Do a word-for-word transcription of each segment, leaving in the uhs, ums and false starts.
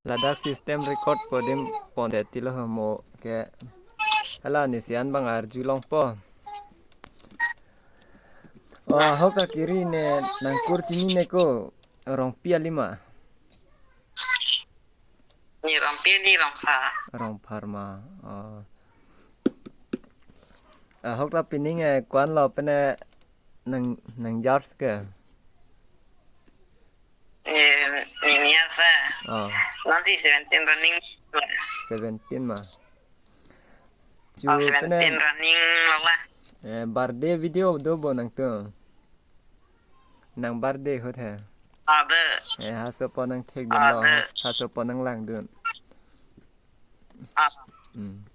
Ladak system record po adim pondet tilo ho mo ke. Hala nesi an bang arjulongpo. Oh, ahok ta Kiri ne nangkur chinine ko Rongpi alima. Ne Rongpi ne Rongpha. Rongpharma. Oh. Ahok ta pining eh ko-an lo pene nang nang jars ke. Eh, ne niya sa. Oh. Nanti seventeen running. Seventeen ma. Chu Oh, seventeen pene running lo la. Eh, birthday video do bo nangtum. Nang birthday ahut he. Ada. Eh, hasopo nangthekdunlo. Ada. Hasopo nanglangdun. Ah. Hmm.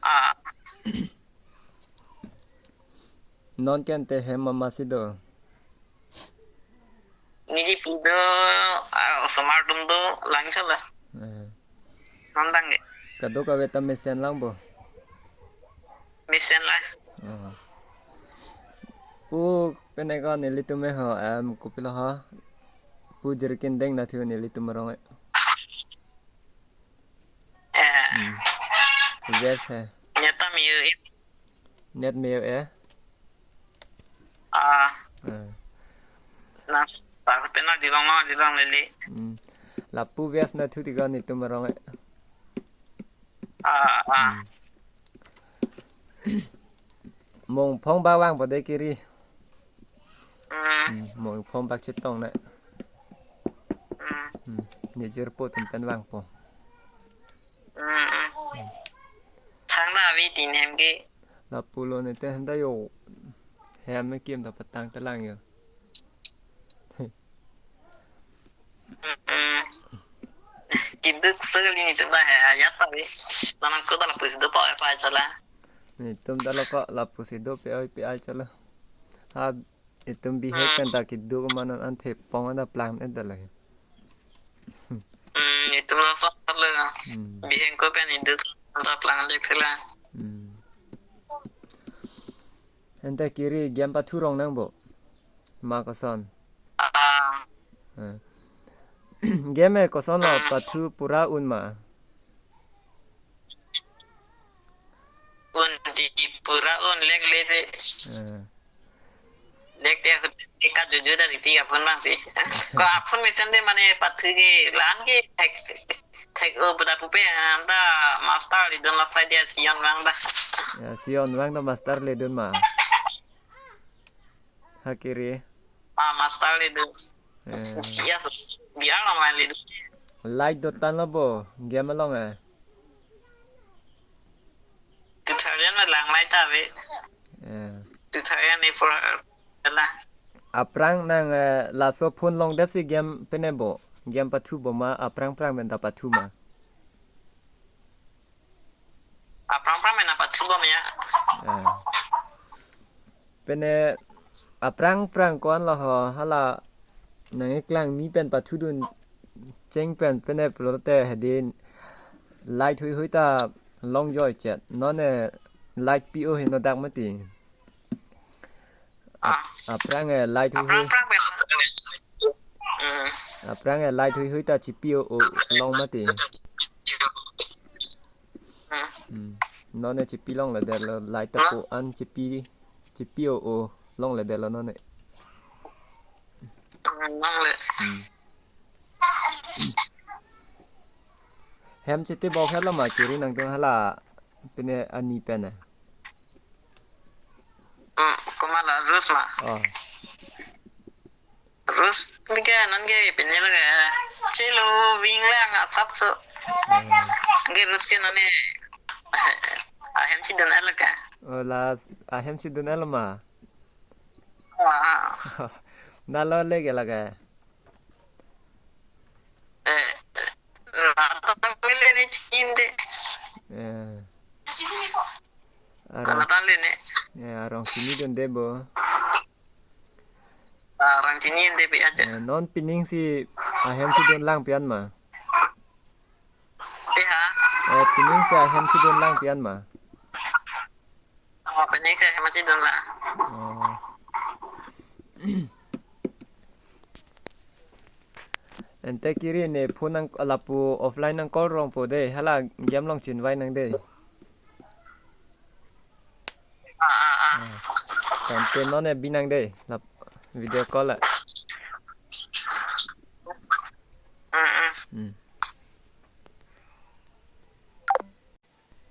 Ah. Non ke ante hem mama si do. Neli pu do, ah, osomar atum do, lang chala. Eh. Non dang ke. Kadokave ta mesen lang bo. Mesen lang. Oh. Pu pene ko nelitum eh ho, em, kopilo ho. Pu jirkin deng na thu nelitum arong eh. Eh. Hmm. Yes he. Net ta me-o-e. Net me-o-e. Ah. Ah. Na, ta pena dilong lo, dilong lele. Hmm. Lapu vias na thu tiga nelitum arong eh. Ah, ah. Hmm. Mongphong ba vangpo de Kiri. Hmm. Hmm, mongphong bak chetong na. Hmm. Hmm. Nejirpo atum pen vangpo. Hmm, hmm. Thangta avi tin hem ke. Lapulo ne te handa yo. Hem me kim ta patang ta lang yo. Hmm, hmm. Kiduk sekali netum ta he, ayat ta avi. Manang ko ta lapu si dopo-e pa chala. Netum ta lo ko lapu si dopo-e pa chala. Ha, itum bihek pen ta kiduk ma non an thepong an ta plang et ta lagi. Hmm, itum laso lo. Hmm. Bihek ko pen iduk an ta plang lek sila. Hmm. Ante Kiri game pathu rong nang bo. Ma koson. Ah. Eh. Game eh koson lo Hmm. pathu pura un ma. Un di pura un lek le de. Eh. Lek de ahut ka juju da riti aphan bang si. Ko aphan mesen de mane pathu ke lan ke thek thek o buda pupe anta master ledun la sai dia Sion vang da. Ya, Sion vang da master ledun ma. Ha Kiri. Ma master ledun. Eh. Ya, dia lo ma ledun. Light do tan lo bo, game along eh. Tutorial ma lang light ave. Eh. Tutorial ni for la. Aphrang nang eh, laso phone along dasi game pene bo. Game pathu bo ma, aphrang phrang pen ta pathu ma. Aphrang phrang pen ta pathu bo ma ya. Eh. Pene aphrang phrang ko-an lo ho hala nang iklang mi pen pathudun cheng pen pene pulote hedi light hui hui ta long joy chet. Non eh light pi-o heno dak mati. Ap- Ah. Aphrang eh light hui hui. Aphrang phrang pen. Hmm. Aphrang eh light hui hui ta chipi-o o long mati. Hmm. Hmm. Non eh chipi longledetlo light ta ko-an chipi chipi-o o longledetlo non eh. Hmm, longle. Hmm. Hem chete bok helo ma Kiri nangtum hala pene ani pen eh. Hmm, komat la Rus ma. Oh. Rus ke non ke pene lage. Chelo ving lang asap so. Hmm. Ke Rus ke non eh. Ahem chedun lage. Oh, la ahem chedun lo ma. Ah. Nalo lege lage. Eh, ratang le ne chinde. Eh. Arong. Ratang le ne. Eh, arong chinidunde bo. Arong chinidunde bi aja. Eh, non pining si ahem chedun lang pi-an ma. Pi ha? Eh, pining si ahem chedun lang pi-an ma. Oh, pining si ahem chedun lang. Oh. Ante kiri ne phone nang lapu offline nang call rong po de, hala game along chinvai nang de. Ah, ah, ah. Ah. Tangte non ne bi nang de, lap video call la. Mm, mm. Hmm.